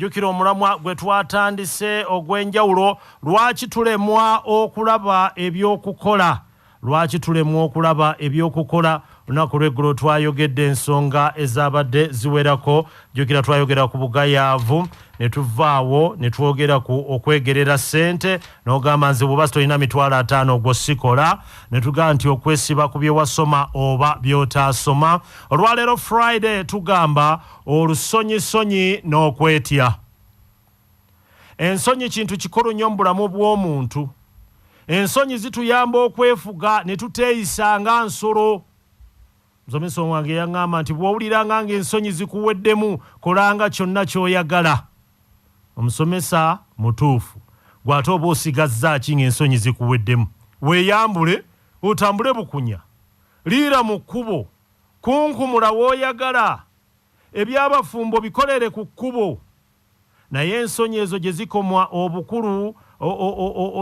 Jjukira omulamwa gwe twatandise ogw'enjawulo, lwaki tulemwa okulaba ebyokukola? Lwaki tulemwa okulaba ebyokukola? Olunaku lw'eggulo twayogedde ensonga ezabadde ziwerako. Jjukira twayogera ku bugayaavu, ne tuvaawo ne twogera ku okwegerera ssente, n'ogamba nze bw'oba tolina 50,000 ogwo sikola, ne tugamba nti okwesiba ku bye wasoma oba by'otaasoma. Olwaleero Friday tugamba olusonyisonyi n'okwetya. Ensonyi kintu kikulu nnyo mu bulamu bw'omuntu. Ensonyi zituyamba okwefuga ne tuteeyisa nga nsolo. Musomesa wange yaŋŋamba nti bw'owuliranga ng'ensonyi zikuweddemu, kolanga kyonna ky'oyagala. Omusomesa mutuufu. Gw'ate oba osigazza ki ng'ensonyi zikuweddemu? Weeyambule otambule bukunya, liira mu kkubo, kunkumula w'oyagala, eby'abafumbo bikolere ku kkubo. Naye ensonyi ezo gye zikoma obukulu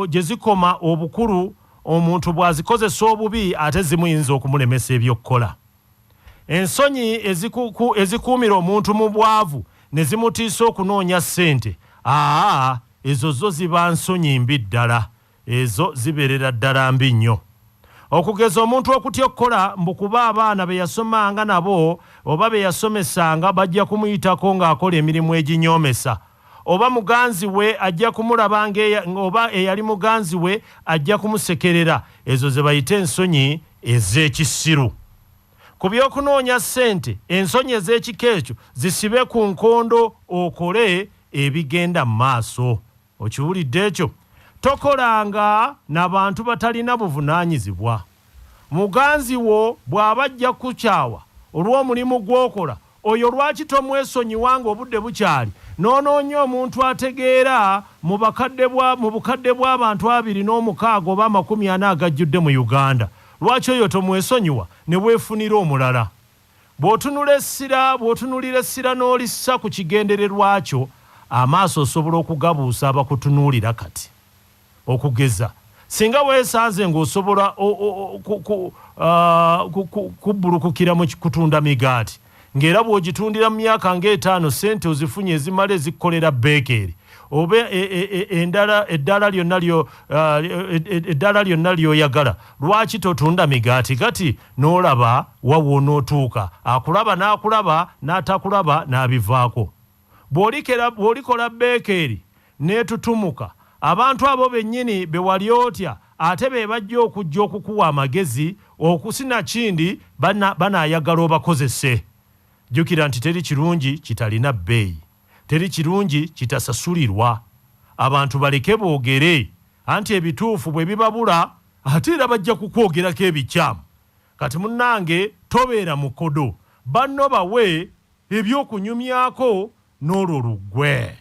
gye zikoma obukulu, omuntu bw'azikozesa obubi ate zimuyinza okumulemesa ebyokukola. Ensonyi ezikuumira omuntu mu bwavu ne zimutiisa okunoonya ssente, aa ezo zo ziba nsonyi mbi ddala, ezo zibeerera ddala mbi nnyo. Okugeza omuntu okutya okukola mbu kuba abaana be yasomanga nabo oba be yasomesanga bajja kumuyitako ng'akola emirimu eginyoomesa, oba muganzi we ajja kumulaba oba eyali muganzi we ajja kumusekerera, ezo ze bayita ensonyi ez'ekisiru. Ku by'okunoonya ssente, ensonyi ez'ekika ekyo zisibe ku nkondo okole ebigenda mu maaso. Okiwulidde ekyo? Tokolanga na bantu batalina buvunaanyizibwa. Muganzi wo bw'aba ajja kukukyawa olw'omulimu gw'okola, oyo lwaki tomwesonyiwa ng'obudde bukyali n'onoonya omuntu ategeera mu bakadde bwa mu bukadde bw'abantu 26 oba 40 agajjudde mu Uganda? Lwaki oyo tomwesonyiwa ne weefunira omulala? Bw'otunula essira bw'otunuulira essira n'olissa ku kigendererwa kyo, amaaso osobola okugabuusa abakutunuulira kati. Okugeza, singa weesanze ng'osobola kubbulukukira mu kutunda migaati ng'era bw'ogitundira mu myaka ng'etaano ssente ozifunye ezimala ezikukolera bbeekeeri oba e, e, e, endala eddaala lyonna lyo eddaala lyonna ly'oyagala, lwaki totunda migaati kati n'olaba wa w'onootuuka? Akulaba n'akulaba n'atakulaba n'abivaako. Bw'olikola bbeekeeri n'etutumuka, abantu abo bennyini be wali otya ate be bajja okujja okukuwa amagezi sinakindi banaayagala obakozese. Jjukira nti teri kirungi kitalina bbeeyi, teri kirungi kitasasulirwa. Abantu baleke boogere, anti ebituufu bwe bibabula ate era bajja kukwogerako ebikyamu. Kati munnange tobeera mukodo, banno bawe eby'okunyumyako n'olwo luggwe.